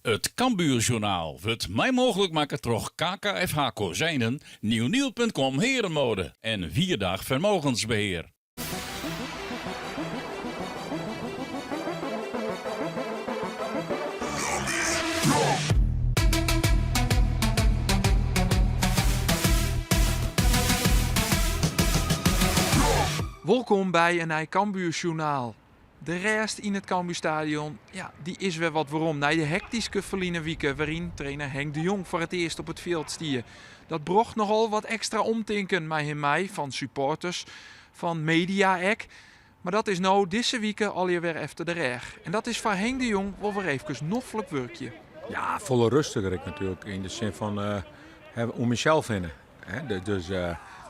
It Cambuurjournaal wurdt mei mooglik makke troch KKFH Kozijnen, Nieuwnieuw.com Herenmode en Wierdag Vermogensbeheer. Wolkom by in nij Cambuursjoernaal. De rêst yn it Cambuurstadion, ja, dy is wer wat werom nei de hektyske ferline wike wêryn trainer Henk de Jong foar it earst op it fjild stie. Dat brocht nochal wat ekstra omtinken mei him mei fan supporters, fan media ek. Mar dat is no dizze wike allegear wer efter de rêch. En dat is foar Henk de Jong wol wer eefkes noflik wurkje. Ja, folle rustiger ek natuerlik yn de sin fan om mysels hinne. Dus,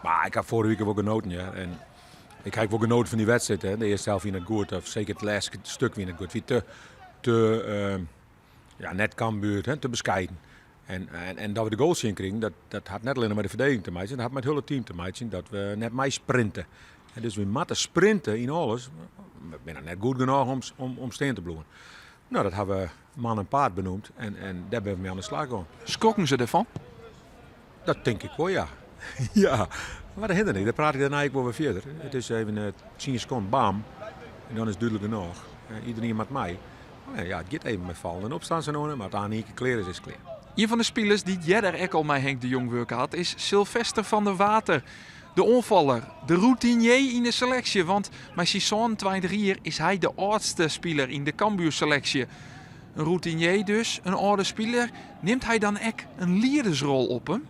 mar ik ha foarige wike wol genoten, ja. En ik ha ek wol genoten fan dy wedstriid. Hè. De earste helft wie net goed, of seker it lêste stik wie net goed. It wie te, te ja, net Cambuur, hè, te beskeiden. En, en, en dat we de goal tsjin krigen, dat, dat hat net allinne mei de ferdediging te meitsjen, dat hat mei it hiele team te meitsjen, dat we net mei sprinte. En dus we moatte sprinte yn alles. We binne net goed genôch om, om, om stean te bliuwen. No, dat ha we man en paard benoemd en, en dêr binne we mei oan de slach gien. Skrokken se derfan? Dat tink ik wol, ja. ja. Mar dat hinderet net, dêr praat ik dêrnei ek wol wer fierder. It is even uh, tsien sekonden, bam. En dan is it dúdlik genôch. Uh, iedereen moat mei. Maar ja, it giet even mei fallen en opstaan sa no, mar as it ien kear klear is, is it klear. Ien fan de spilers dy't earder ek al mei Henk de Jong wurke hat, is Silvester van der Water. De oanfaller, de routinier yn de seleksje, want mei syn 27 jier is hy de âldste spiler yn de Cambuur-seleksje. In routinier dus, in âlde spiler. Nimt hy dan ek in liedersrol op him?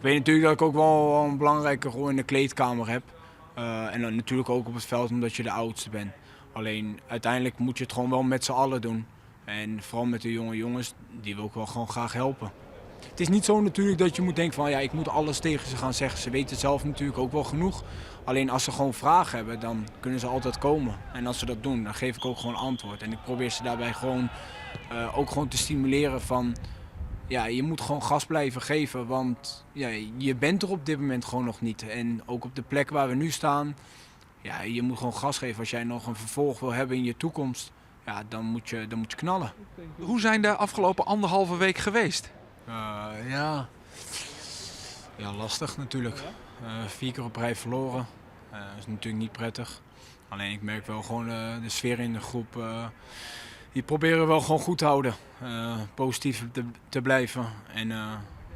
Ik weet natuurlijk dat ik ook wel een belangrijke rol in de kleedkamer heb. Uh, en dan natuurlijk ook op het veld omdat je de oudste bent. Alleen uiteindelijk moet je het gewoon wel met z'n allen doen. En vooral met de jonge jongens, die wil ik wel gewoon graag helpen. Het is niet zo natuurlijk dat je moet denken van ja, ik moet alles tegen ze gaan zeggen. Ze weten het zelf natuurlijk ook wel genoeg. Alleen als ze gewoon vragen hebben, dan kunnen ze altijd komen. En als ze dat doen, dan geef ik ook gewoon antwoord. En ik probeer ze daarbij gewoon uh, ook gewoon te stimuleren van ja, je moet gewoon gas blijven geven, want ja, je bent er op dit moment gewoon nog niet. En ook op de plek waar we nu staan, ja, je moet gewoon gas geven. Als jij nog een vervolg wil hebben in je toekomst, ja, dan moet je, dan moet je knallen. Hoe zijn de afgelopen anderhalve week geweest? Uh, ja. ja, lastig natuurlijk. Uh, vier keer op rij verloren. Uh, dat is natuurlijk niet prettig. Alleen ik merk wel gewoon de sfeer in de groep. die proberen we wel gewoon goed te houden. positief te, te blijven. En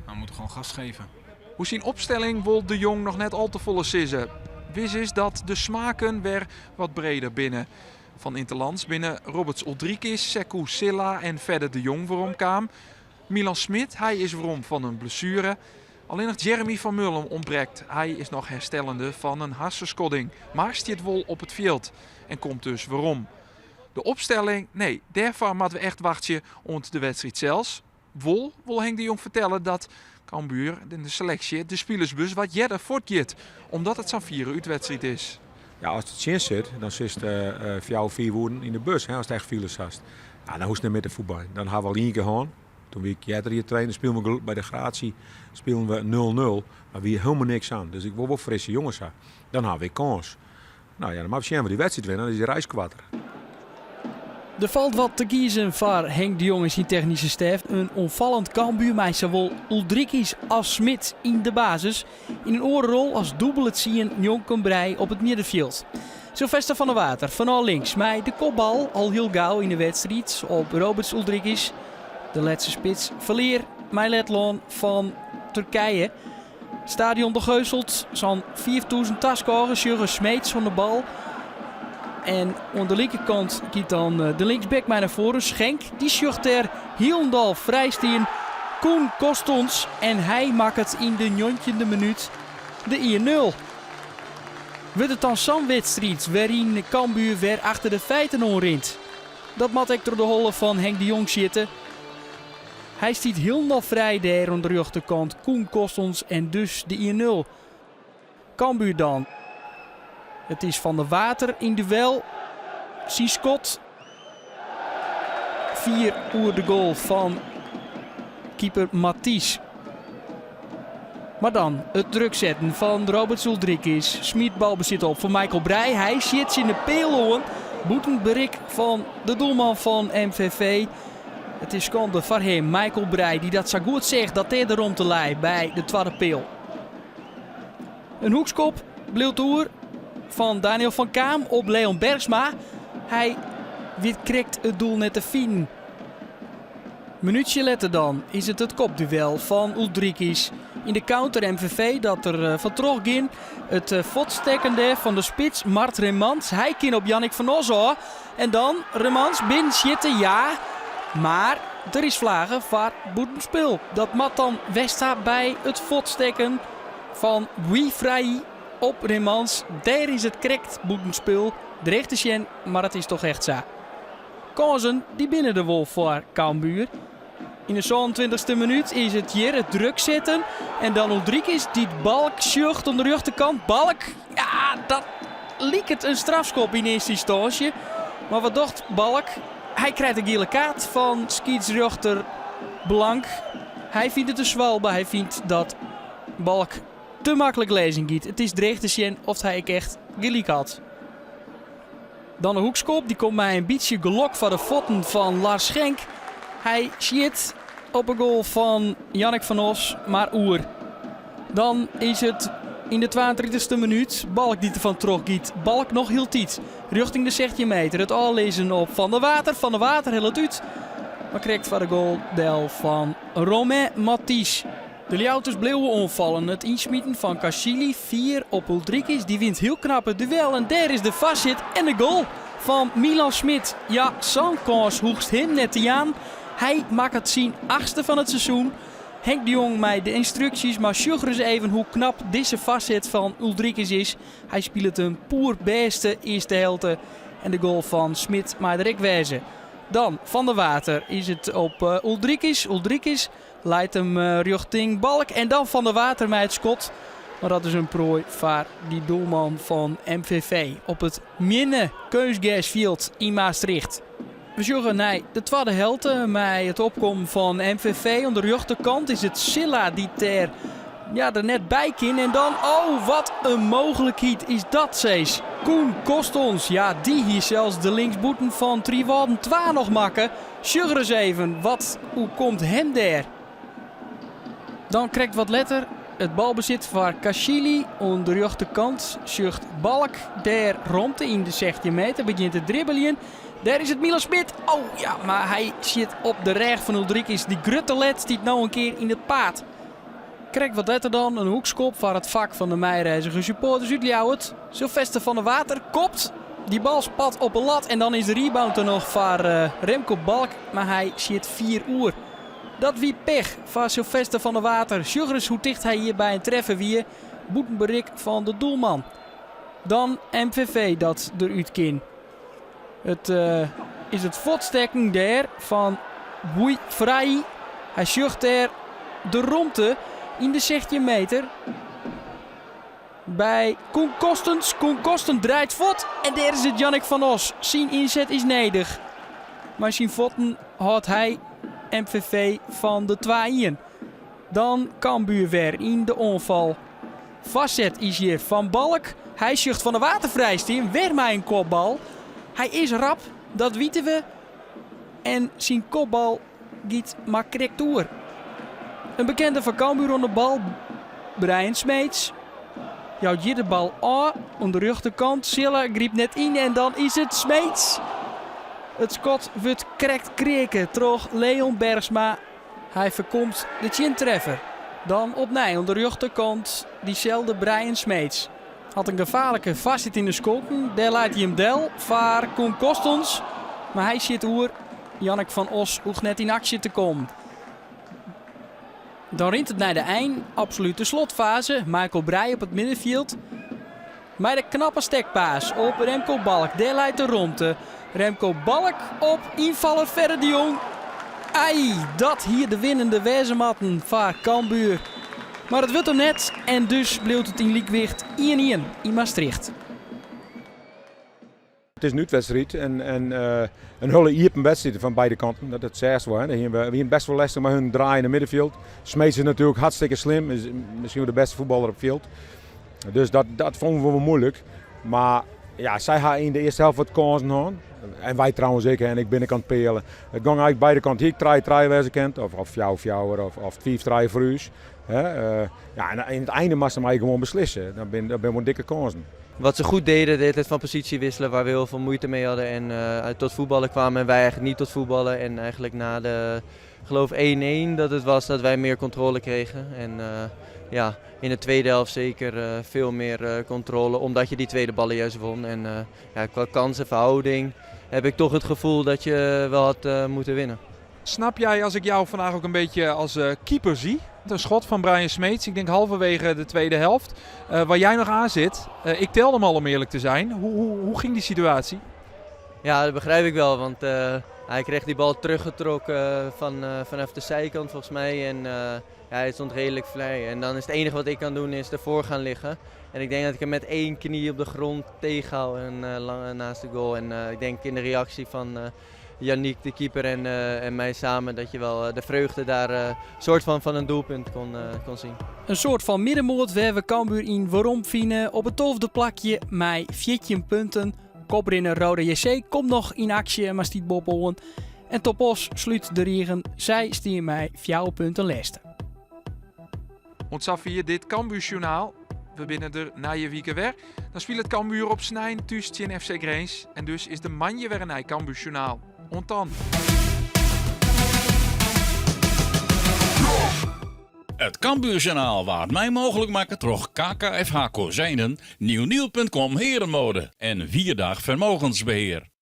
we moeten gewoon gas geven. Oer syn opstelling wol De Jong noch net al te folle sizze. Wis is dat de smaken wer wat breder binne. Fan ynterlands binne Roberts Uldrikis, Sekou Sylla en Fedde de Jong weromkaam. Milan Smit, hy is werom fan in blessuere. Allinnich Jeremy van Mullum ûntbrekt. Hy is noch herstellende fan in harsenskodding, mar stiet wol op it fjild en komt dus werom. De opstelling, nee, dêrfoar moatte we echt wachtsje oant de wedstriid sels. Wol wol Henk de Jong fertelle dat Cambuur yn de seleksje de spilersbus wat earder fuortgiet, omdat it sa'n fiere útwedstriid is. Ja, as it tsjin sit, dan sitst uh, fjouwer, fiif oeren yn de bus, hè, ast echt files hast. Ja, dan hoechst net mear te fuotbaljen. Dan ha we al ien kear hân. Toen wie ik earder hjir trainer, spilen we by de Gratie spilen we 0-0, mar wie hielendal niks oan. Dus ik wol wol frisse jonges ha. Dan ha we kâns. No ja, dan moatte we sjen we dy wedstriid winne, dan is dy reis koarter. Der falt wat te kiezen foar Henk de Jong en syn technyske stêf. In oanfallend Cambuur mei sawol Uldrikis as Smit yn de basis. Yn in oare rol as dûbele tsien njonken Breij op it middenfjild. Silvester van der Water fanôf links mei de kopbal al hiel gau yn de wedstriid op Roberts Uldrikis. De Letse spits ferlear mei Letlân fan Turkije. Stadion De Geusselt, sa'n 5000 taskôgers sjogge Smeets oan de bal. En oan de linkerkant giet dan de linksback mei nei foaren. Schenk, dy sjocht dêr hielendal frij stean. Koen Kostons en hy makket yn de njoggentjinde minút de 1-0. Wurdt it dan sa'n wedstriid wêryn Cambuur wer achter de feiten oanrint? Dat moat ek troch de holle fan Henk de Jong sjitte. Hy stiet hielendal frij dêr oan de rjochterkant, Koen Kostons en dus de 1-0. Cambuur dan. It is Van der Water yn duel. Syn skot fier oer de goal fan keeper Matthys. Mar dan it druk setten fan Roberts Uldrikis. Smyt balbesit op foar Michael Breij. Hy sjit tsjin de peal oan. Bûten berik fan de doelman fan MVV. It is skande foar him, Michael Breij, dy't dat sa goed seach dat dêr de romte lei by de twadde peal. In hoekskop bliuwt oer fan Daniel van Kaam op Leon Bergsma. Hy wit krekt it doel net te finen. Minútsje letter dan is it it kopduel fan Uldrikis yn de counter MVV dat der eh, fan troch gin. It eh, fuortstekken dêr fan de spits Mart Remans. Hy kin op Jannik van Os ôf. En dan Remans binnensjitte, ja. Mar der is flage foar bûtenspul. Dat moat dan west ha by it fuortstekken fan Wifraï op Remans. Dêr is it krekt bûtenspul. Dreech te sjen, mar it is toch echt sa. Kânsen dy binne der wol foar Cambuur. Yn de 27ste minút is it hjir it druk setten. En dan Uldrikis dy't Balk sjocht oan de rjochterkant. Balk, ja, dat liket in strafskop yn earste ynstânsje. Mar wat docht Balk? Hy krijt in giele kaart fan skiedsrjochter Blank. Hy fynt it in schwalbe. Hy fynt dat Balk te maklik lizzen giet. It is dreech te sjen oft hy ek echt gelyk hat. Dan de hoekskop, dy komt mei in bytsje gelok foar de fuotten fan Lars Schenk. Hy sjit op 'e goal fan Jannik van Os, mar oer. Dan is it yn de 32e minút Balk dy't derfan troch giet. Balk noch hieltyd rjochting de 16 meter. It ôflizzen op Van der Water. Van der Water hellet út, mar krekt foar de goal del fan Romain Matthys. De Ljouwerters bliuwe oanfallen. It ynsmiten fan Casilli fier op Uldrikis. Dy wint hiel knap it duel en dêr is de foarsit en de goal fan Milan Smit. Ja, sa'n kâns hoechst him net te jaan. Hy makket syn achtste fan it seizoen. Henk de Jong mei de ynstruksjes, mar sjoch ris even hoe knap dizze foarsit fan Uldrikis is. Hy spilet in poerbêste earste helte en de goal fan Smit mei der ek wêze. Dan Van der Water is it op Uldrikis. Uldrikis Leit him rjochting Balk en dan Van der Water mei it skot. Mar dat is in proai foar dy doelman fan MVV op it minne keunstgersfjild yn Maastricht. We sjogge nei de twadde helte mei it opkommen fan MVV. Oan de rjochterkant is it Silla dy't dêr ja, der net by kin. En dan, oh wat in mooglikheid is dat sees. Koen Kostons, ja dy hie sels de linksbûten fan Triewarden 2 noch makke. Sjoch ris even, wat oerkomt him dêr? Dan krekt wat letter it balbesit foar Casilli oan de rjochterkant. Sjocht Balk dêr romte yn de 16 meter, begjint te dribbeljen. Dêr is it Milan Smit. Oh ja, mar hy sjit op de rêch fan Uldrikis. Dy grutte let stiet no in kear yn it paad. Krekt wat letter dan in hoekskop foar it fak fan de meireizige supporters út Ljouwert. Sylvester van der Water kopt. Dy bal spat op 'e lat en dan is de rebound der noch foar eh, Remco Balk, mar hy sjit fier oer. Dat wie pech foar Sylvester van der Water. Sjoch ris hoe ticht hy hjir by in treffer wie, bûten berik fan de doelman. Dan MVV dat derút kin. It uh, is it fuortstekken dêr fan Boei Vrij. Hy sjocht dêr de romte yn de 16 meter. By Koen Kostens. Koen Kostens draait fuort en dêr is it Jannik van Os. Syn ynset is nedich. Mei syn fuotten hâldt hy MVV fan de 2-1. Dan Cambuur wer yn de oanfal. Foarset is hjir fan Balk. Hy sjocht Van der Water frij stean, wer mei in kopbal. Hy is rap, dat witte we. En syn kopbal giet mar krekt oer. In bekende fan Cambuur oan de bal, Brian Smeets. Jout hjir de bal ôf oan de rjochterkant. Silla grypt net yn en dan is it Smeets. It skot wurdt krekt kreake troch Leon Bergsma. Hy foarkomt de tsjintreffer. Dan opnij oan de rjochterkant dyselde Brian Smeets. Hat in gefaarlike foarsit yn de skonken. Dêr leit hy him del foar Koen Kostons. Mar hy sjit oer. Jannik van Os hoecht net yn aksje te kommen. Dan rint it nei de ein, absolute slotfaze. Michael Breij op it middenfjild. Mei de knappe stekpaas op Remco Balk. Dêr leit de romte. Remco Balk op ynfaller Fedde de Jong. Ai, dat hie de winnende wêze moatten foar Cambuur. Mar it wurdt him net en dus bliuwt it yn lykwicht 1-1 yn Maastricht. It is in útwedstriid en, en uh, in hiele iepen wedstriid fan beide kanten. Dat it seachst wol. We wiene best wol lestich mei hun draaiende middenfjild. Smeets is natuerlik hartstikke slim. Is miskien wol de bêste fuotballer op it fjild. Dus dat, dat fûnen we wol muoilik. Mar. Ja, sy ha yn de earste helft wat kânsen hân. En wy trouwens ek, en ik bin ek oan it peallen. It gong eigentlik beide kanten. Hie ek trije-trije wêze kind, of, of fjouwer-fjouwer, of, of fiif-trije foar ús. Hè, eh, ja, en yn it einde moatst him eigentlik gewoan beslisse. Dan binne dat binne wol dikke kânsen. Wat ze goed deden, de hele tijd van positie wisselen, waar we heel veel moeite mee hadden. En eh, tot voetballen kwamen en wij eigenlijk niet tot voetballen. En eigenlijk na de, geloof 1-1 dat het was, dat wij meer controle kregen. En eh, ja, in de tweede helft zeker eh, veel meer eh, controle, omdat je die tweede ballen juist won. En eh, ja, qua kansenverhouding heb ik toch het gevoel dat je wel had eh, moeten winnen. Snap jij als ik jou vandaag ook een beetje als eh, keeper zie? Een schot van Brian Smeets, ik denk halverwege de tweede helft. eh, waar jij nog aan zit. Eh, ik telde hem al om eerlijk te zijn. Hoe, hoe, hoe ging die situatie? Ja, dat begrijp ik wel, want eh, hij kreeg die bal teruggetrokken van, eh, vanaf de zijkant volgens mij. En eh, ja, hij stond redelijk vrij. En dan is het enige wat ik kan doen is ervoor gaan liggen. En ik denk dat ik hem met één knie op de grond tegenhoud en eh, lang naast de goal. En eh, ik denk in de reactie van eh Yannick, de keeper, en, eh, en mij samen dat je wel eh, de vreugde daar eh, soort van van een doelpunt kon, eh, kon zien. In soart fan middenmoat wêr't we Cambuur yn weromfine op it tolfde plakje mei 14 punten. Koprinner Roda JC komt noch yn aksje, mar stiet boppe-oan. En Top Oss slút de rigen. Sy stean mei 4 punten lêste. Oant safier dit Cambuur-sjoernaal. We binne der nije wike wer. Dan spilet Cambuur op snein thús tsjin FC Grins. En dus is der moandei wer in nij Cambuur-sjoernaal. Oant dan. It Cambuurjournaal waard mei mooglik makke troch KKFH Kozijnen, Nieuwnieuw.com Herenmode en Vierdag Vermogensbeheer.